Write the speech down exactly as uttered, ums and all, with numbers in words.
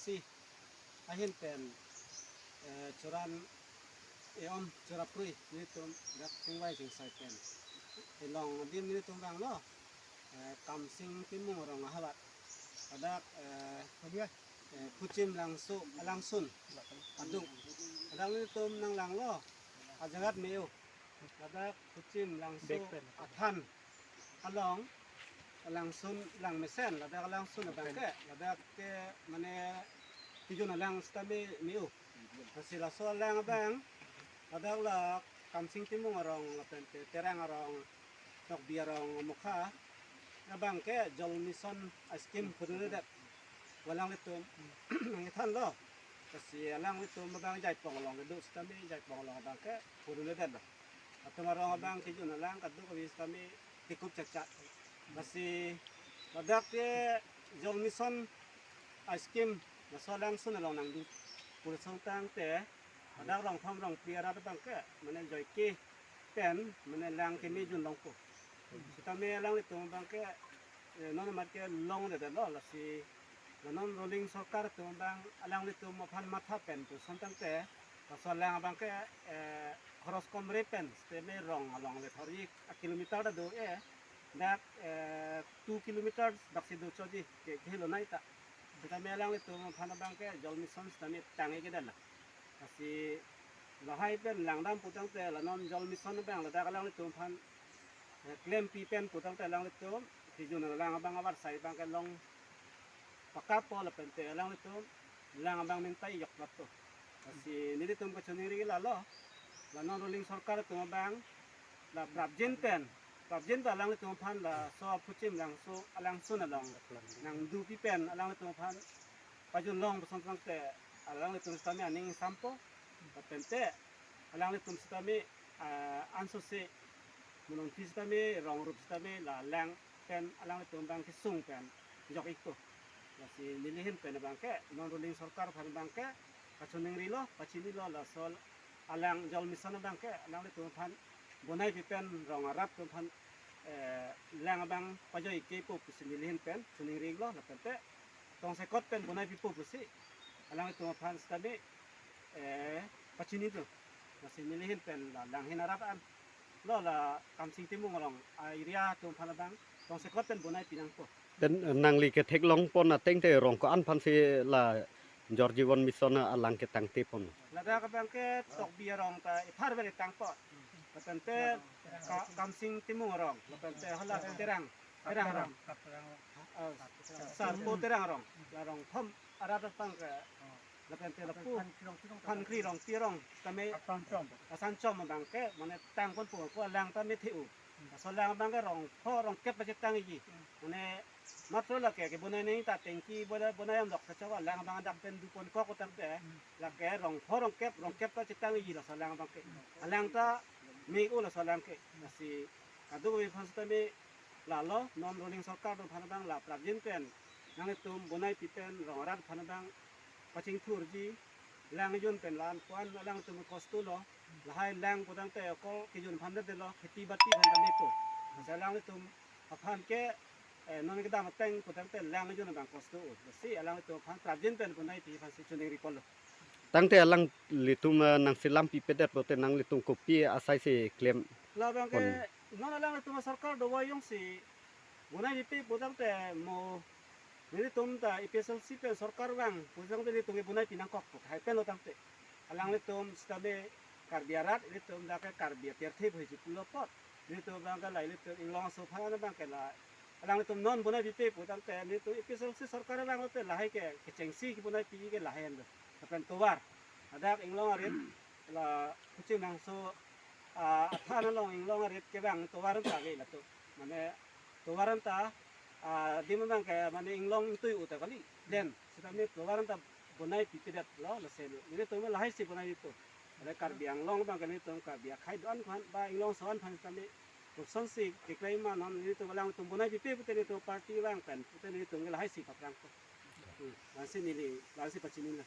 Si ahin pen, eh, churan e-om chura prui nelitum dak chingvai chingsai pen. Elong adim nelitum vanglo, eh, Kamsing Timung arong ahavar. Ladak, eh, eh, Phuchim Langso, Langsun adung. Ladak nelitum nanglanglo. Ajagat me-o. Ladak Phuchim Langso Back pen. Athan along, Langsun lang mesen, ladak Langsun abang ke, ladak ke mane kejun alang sitame me-o. Lasi laso alang abang, ladak la Kamsing Timung arong, lapen te Terang arong, Tokbi arong amokha abang ke Jal Mission a-scheme pudun det. Alanglitum nangkethanlo. Lasi alanglitum abang Jaipong along kedo sitame Jaipong along abang ke pudun detlo. Latum arong abang kejun alang kadokave sitame tikup chachat. Lasi ladak ke Jal Mission a-scheme laso Langsun along nangdu pu asonthot tangte, ladak rong pham rong phli arat abang ke mane joike pen mane lang keme junlongpo. Sitame alanglitum abang ke, eh, non amat ke longledetlo, lasi la non ruling sorkar atum abang alanglitum aphan matha pen pu asonthot tangte, laso alang abang ke, eh, khoros komre pen sitame rong along le thori a-kilometer ta do-e, dak, eh, two kilometers daksi do choji ke, kehelo nai ta. Sitame alanglitum aphan abang ke Jal Mission sitame tang-ik-edetlo. Lasi lahai pen langdam pu tangte la non Jal Mission abang ladak alanglitum aphan, eh, klempi pen pu tangte alanglitum kejun alang abang avarsai abang ke long pakappo lapen te alanglitum lang abang mintai yok lato. Lasi nelitum kachiningri lalo, la non ruling sorkar atum abang la prapjin pen, prapjin ta alanglitum aphan laso Phuchim Langso a-Langsun along nangdupi pen alanglitum aphan pajunlong pu asonthot tangte alanglitum sitame aning ingsampo, lapen te alanglitum sitame, ah, ansose, monongphi sitame, rong rup sitame, la lang pen alanglitum abang kesung pen jok-ikpo. Lasi neli ahin pen abang ke non ruling sorkar aphan abang ke kachiningrilo, pachinilo, laso alang Jal Mission abang ke alanglitum aphan bonaipi pen rong arat atum aphan, eh, lang abang pajoikepo pusi neli ahin pen chiningrilo, lapen te tongsekot pen bonaipipo pusi alanglitum aphan sitame, eh, pachinilo. Lasi neli ahin pen la langhin arat an lo, la Kamsing Timung arong a-area atum aphan abang tongsekot pen bonaipi nangpo. Then, eh, nangli ketheklong pon ateng te rong ko-an aphansi la Jal Jeevan Mission alang ketangte pon? Ladak abang ke Tokbi arong ta ipharve le tangpo. Lapen te Ka-, Kamsing Timung arong, lapen te hala Terang, Terang arong. Ah, Sarpo Terang arong. La rong pham arat abang ke, lapen te lapu Phankri Rongpi arong sitame Asanchom abang ke mane tangponpo, pu alang ta methe-o. Laso alang abang ke rong pho rong kep pachethang-ikji. Mane matro lake kebonai nangji ta tengki bonai, bonai amlok sa chok alang abang dak pen duponkok pu tangte, lake rong pho rong kep, rong kep ta chethang-ikji laso alang abang ke. Alang ta me-o laso alang ke. Lasi kadokave aphan sitame lalo non ruling sorkar atum aphan abang la prapjin pen nanglitum bonaipi pen rong arat aphan abang pachingthurji, lang jun pen la-an ko-an alangtum kosto lo, lahai lang pu tangte okol kejun aphan det lo, kheti bati aphan ta nepo. Lasi alanglitum aphan ke, eh, non kedam ateng pu tangte lang jun abang kosto-o. Lasi alanglitum aphan prapjin pen bonaipi aphansi chiningripolo. Tangte alanglitum, eh, nangselampipedet lote nanglitum kopi asaisi klem? Labang ke pon, non alanglitum sorkar dovai jongsi bonaipipe pu tangte mo nelitum ta A P H L C pen sorkar vang pu tangte nelitum ke bonaipi nangkokpo, hai pen lo tangte. Alanglitum sitame Karbi arat, nelitum dak ke Karbi apirthe pusi pulo apot. Nelitum abang ke la, nelitum inglong aso aphan abang ke la, alanglitum non bonaipipe pu tangte nelitum A P H L C sorkar vang lote lahai ke kechengsi kebonaipi ke lahai lo. Lapen tovar, ladak inglong arit, la Phuchim Langso, ah, athan along inglong arit kevang tovar ta ave latum. Mane tovar ta, ah, adim abang ke mane inglong tui-u ta kali. Then sitame tovar ta bonaipipedet lo, lasi nelitum lahaisi bonaipipo. Ada Karbi Anglong abang ke nelitum Karbi akhei do-an aphan ba inglong aso an aphan sitame kosonsi keklem ma, non nelitum alanglitum bonaipipe pute nelitum party vang pen pute nelitum ke lahaisi paprangpo. Hmm, lasi neli, lasi pachinilo.